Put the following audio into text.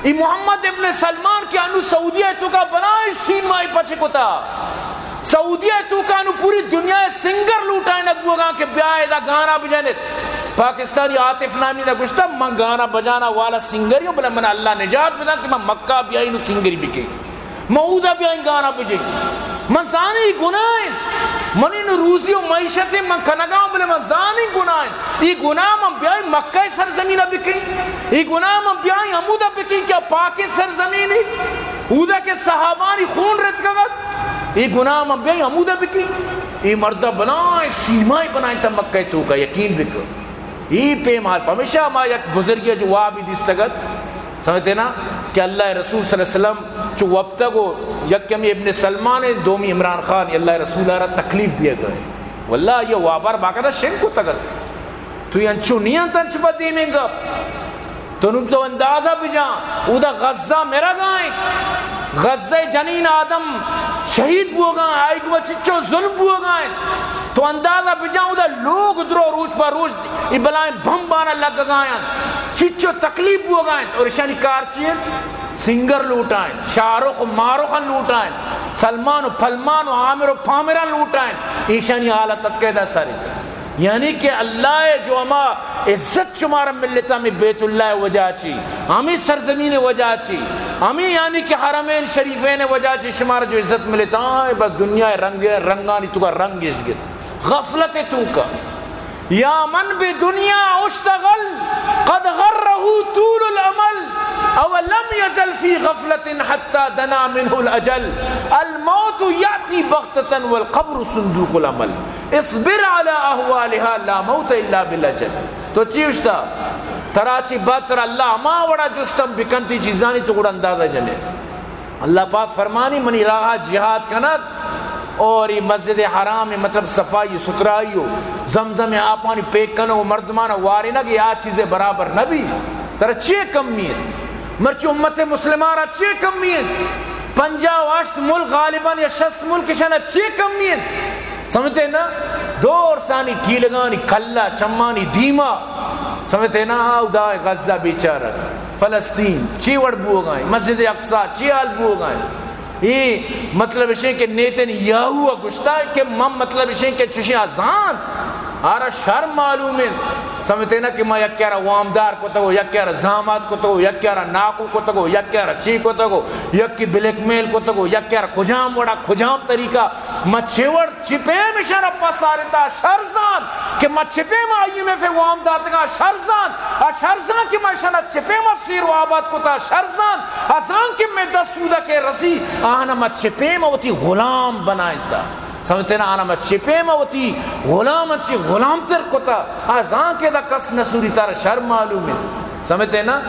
ای محمد ابن سلمان کہ انو سعودیہ توکا بلائیں سینمائی پچ کتا۔ سعودیہ توکا انو پوری دنیا سنگر لوٹائینگ بوگاں کہ بیا ادا گانا بجنت۔ پاکستانی عاطف نامی نے گوشتا، من گانا بجانا والا سنگری ہوں، بلے من اللہ نجات بدن کہ من مکہ بیائی نو سنگری بکیں۔ من اودا بیائی گانا بجیں۔ من زانی گناہ انت۔ منی نو روزی و معیشت من کنگاں، بلے من زانی گناہ انت۔ ای گناہ من بیائی مکہ سرزمین بکیں۔ ای گناہ من بیائی ہمودا بکیں کہ پاک سرزمین، اودا کہ صحابانی خون رتکگت۔ ای گناہ من بیائی ہمودا بکیں۔ ای مردا بلائیں سینمائی بنائیں تا مکہ توکا، یقین بکن۔ ای پیما پمیشا ما یک بزرگی جو وابی دیستگت، سمجھتے نا، کہ اللہ رسول صلی اللہ علیہ وسلم چو وپتگ و یک کمی ابن سلمان، دومی عمران خان، اللہ رسول را تکلیف دیے گئے۔ واللہ یہ وابار باقاعدہ شنگ کتگت۔ تو انچو نیاں تنچ پہ دیمیں گپ۔ تو نوں تو اندازہ بجاں، اودا غزہ مرگائیں، غزہ جنین آدم شہید بوگاں، آئی گما چچو ظلم بوگائیں۔ تو اندازہ بجاں، اودا لوگ درو روچ پہ روچ ای بلائیں بمبانا لگگائیں، چچو تکلیف بوگائیں۔ اور اشانی کار چی انت؟ سنگر لوٹائیں، شاہ رخ و ماہ رخ لوٹائیں، سلمان و پلمان و عامر و پامران لوٹائیں۔ ایشانی حالت اتکے دا ساری۔ یعنی کہ اللہ جو ہما عزت شمارا ملتا ہمیں بیت اللہ وجہ چی، ہمیں سرزمین وجہ چی، ہمیں یعنی کہ حرمین شریفین وجہ چی شمارا جو عزت ملتا، آئے بس دنیا رنگ، رنگانی توکا رنگ اشگت، غفلت توکا۔ یا من بدنیا اشتغل قد غره طول الامل، او لم یزل فی غفلة حتی دنا منه الاجل، الموت یأتی بغتة والقبر صندوق العمل۔ اصبر علی احوالها لا موت الا بالاجل۔ تو چی اشتا؟ ترا چی بات ترا اللہ ہما وڑا جستم بکنتی چیزانی تو گڑا اندازہ جنے۔ اللہ پاک فرمانی، منی راہ جہاد کنت اور یہ مسجد حرام مطلب صفائی ستھرائی و زمزم آپانی پیک کنو و مردمان وارینگ، یہ آ چیزیں برابر نبی۔ ترا چی کمی انت؟ مرچی امت مسلمہ را چی کمی انت؟ پنجاہ و ہشت ملک غالباً یا شست ملک شنا چی کمی انت؟ سمجھتے نا؟ دور سانی ٹیلگانی کلا چمانی دیما، سمجھتے نا؟ اودا غزہ بیچارہ، فلسطین چی وڑ بوگائیں، مسجد اقصی چی حال بوگائیں۔ اے مطلب اشیں کہ نیتن یاہو گشتا کہ من مطلب اشیں کہ چشیں ازان آرا شر معلوم انت۔ سمجھتے نا کہ ما یکے را وامدار کتگو، یکے را زامات کتگو، یکے را ناکو کتگو، یکے را چی کتگو، یکی بلیک میل کتگو، یکے را کجام وڑا، کجام طریقہ، ما چے وڑ چی پیم اشانا پسارتا، شرزان کہ ما چی پیم آئی ایم ایف وام داتگا، شرزان، آ شرزان کہ ما اشانا چی پیم سیر و آباد کتا، شرزان، ازان کہ میں دستودہ کے رسی، آنا ما چی پیم وتی غلام بنائنتا۔ سمجھتے نا؟ آنا ما چی پیم وتی غلام انچی غلام تر کتا۔ آ زان کہ دا کس نسوری تر شر معلوم ہے۔ سمجھتے نا؟